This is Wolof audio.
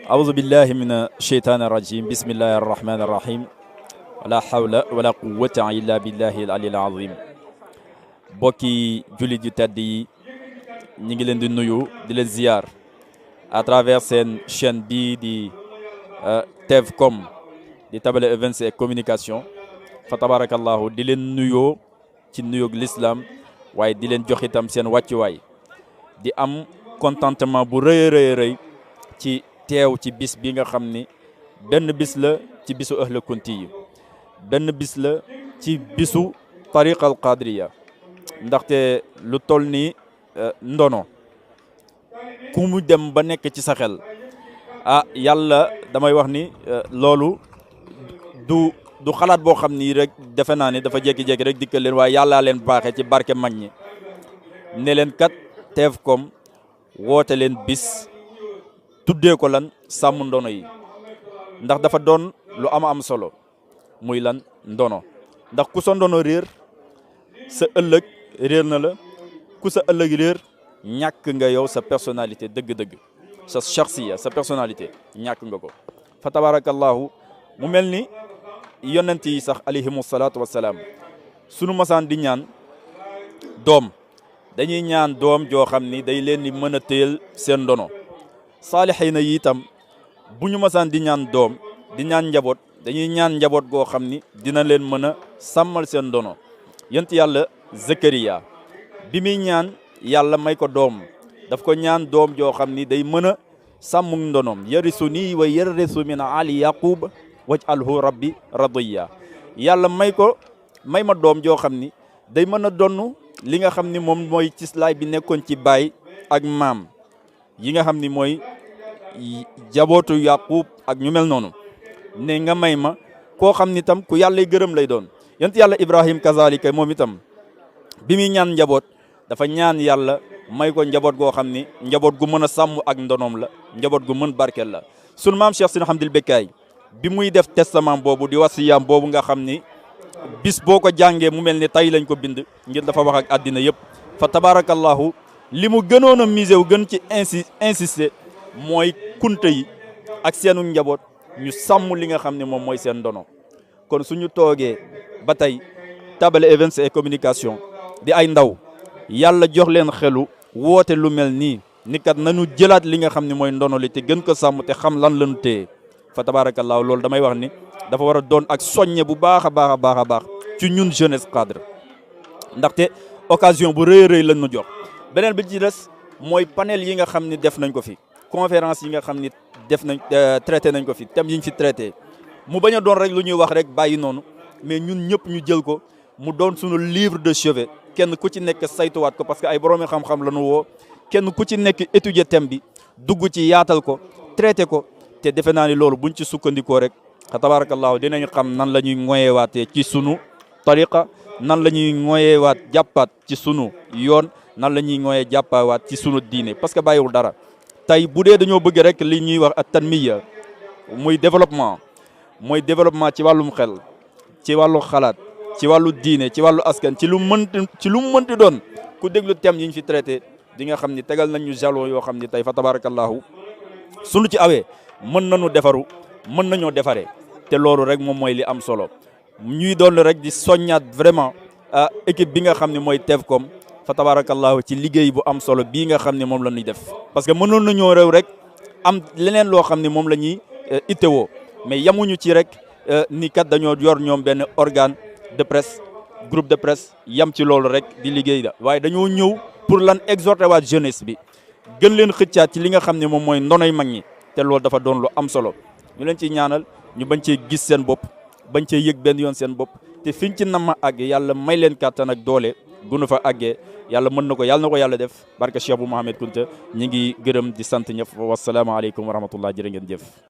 أعوذ بالله من الشيطان الرجيم بسم الله الرحمن الرحيم ولا حول ولا قوة إلا بالله العلي العظيم bokki jullit yu tedd yi ñi ngi leen di nuyu di leen ziar à travers seen chaîne bii di TEVCOM di Tabale Events et Communication fa tabarakallahu di leen nuyoo ci nuyoog l'islam waaye di leen jox itam seen wàccuwaay di am contentement bu rëy ci teew ci bis bi nga xam ni benn bis la ci bisu Ahlu Kunti yi benn bis la ci bisu tariqa al qadriya ndaxte lu toll ni ndono ku mu dem ba nekk ci sa xel yàlla damay wax ni loolu du xalaat boo xam ni rek defe naa ni dafa jékki-jékki rek dikkal leen waaye yàllaa leen baaxee ci barke mag ñi ne leen kat TEVCOM woote leen bis tuddee ko lan sàmm ndono yi ndax dafa doon lu am solo muy lan ndono ndax ku sa ndono réer sa ëllëg réer na la ku sa ëllëg réer ñàkk nga yow sa personnalité dëgg-dëgg sa shakhsiya sa personnalité ñàkk nga ko fa tabarakallahu mu mel ni yonent yi sax alayhimu salaatu wassalaam sunu masaan di ñaan doom dañuy ñaan doom joo xam ni day leen di mën a téyel seen ndono saalixiina yi itam bu ñu masaan di ñaan doom di ñaan njaboot dañuy ñaan njaboot goo xam ni dina leen mën a sàmmal seen ndono yent yàlla Zakariya bi muy ñaan yàlla may ko doom daf ko ñaan doom joo xam ni day mën a sàmm ndonoom yarisu nii wa yarisu min ali yaqub waj'alhu rabbi radiya yàlla may ma doom joo xam ni day mën a donn li nga xam ni moom mooy cislaay bi nekkoon ci baay ak maam yi nga xam ni mooy jabootu yaqub ak ñu mel noonu ne nga may ma koo xam ni tam ku yàlla gërëm lay doon yent yàlla ibrahim kazalika moom itam bi muy ñaan njaboot dafa ñaan yàlla may ko njaboot goo xam ni njaboot gu mën a sàmm ak ndonoom la njaboot gu mën barkeel la sun maam Cheikh Sine Hamdil Bekkaay bi muy def testament boobu di wasiyam boobu nga xam ni bis boo ko jàngee mu mel ni tay lañ ko bind ngir dafa wax ak àddina yëpp fa tabarakallahu li mu gënoon a misé wu gën ci insister mooy kunta yi ak seenu njaboot ñu sàmm li nga xam ne moom mooy seen ndono kon suñu toogee ba tey Tabale Events et Communication di ay ndaw yàlla jox leen xelu woote lu mel nii ni kat nañu jëlaat li nga xam ne mooy ndono li te gën ko sàmm te xam lan lañu téye fa tabarakallahu loolu damay wax ni dafa war a doon ak soññe bu baax a baax ci ñun jeunesse cadre ndaxte occasion bu rëy lañ ñu jox beneen bi ci des mooy panel yi nga xam ni def nañ ko fi conférence yi nga xam ni def nañ traité nañ ko fi thèmes yi ñu fi traité mu bañ a doon rek lu ñuy wax rek bàyyi noonu mais ñun ñëpp ñu jël ko mu doon suñu livre de chevet kenn ku ci nekk saytuwaat ko parce que ay boroomi xam-xam la ñu woo kenn ku ci nekk étudier thème bi dugg ci yaatal ko traité ko te defe naa ni loolu buñ ci sukkandikoo rek tabarakallahu dinañ xam nan la ñuy ngoyeewaatee ci sunu tariqa nan la ñuy ngoyeewaat jàppaat ci sunu yoon nan la ñuy ngoyee jàppawaat ci sunu diine parce que bàyyiwul dara tey bu dee dañoo bëgg rek li ñuy wax at tanmiya muy développement ci wàllum xel ci wàllu xalaat ci wàllu diine ci wàllu askan ci lu mënti doon ku déglu thème yi ñu fi traité di nga xam ni tegal nañ ñu jalon yoo xam ni tey fa tabarakallahu sunu ci awee mën nañu defaru mën nañoo defaree te loolu rek moom mooy li am solo ñuy doon rek di soññaat vraiment équipe bi nga xam ne mooy TEVCOM fa tabarakallahu ci liggéey bu am solo bii nga xam ne moom la ñuy def parce que mënoon nañoo réew rek am leneen loo xam ne moom la ñuy ittewoo mais yamuñu ci rek ni kat dañoo yor ñoom benn organe de presse groupe de presse yam ci loolu rek di liggéey da waaye dañoo ñëw pour lan exhorter waat jeunesse bi gën leen xëccaat ci li nga xam ne moom mooy ndonoy mag ñi te loolu dafa doon lu am solo ñu leen ciy ñaanal ñu bañ cee gis seen bopp bañ cee yëg benn yoon seen bopp te fiñ ci nama àggee yàlla may leen kàttan ak doole gunu fa àggee yàlla mën na ko yàlla def barke Cheikh bu Mohamed Kunta ñi ngi gërëm di sant ñëpp wasalaamaaleykum wa rahmatullah jërë ngeen jëf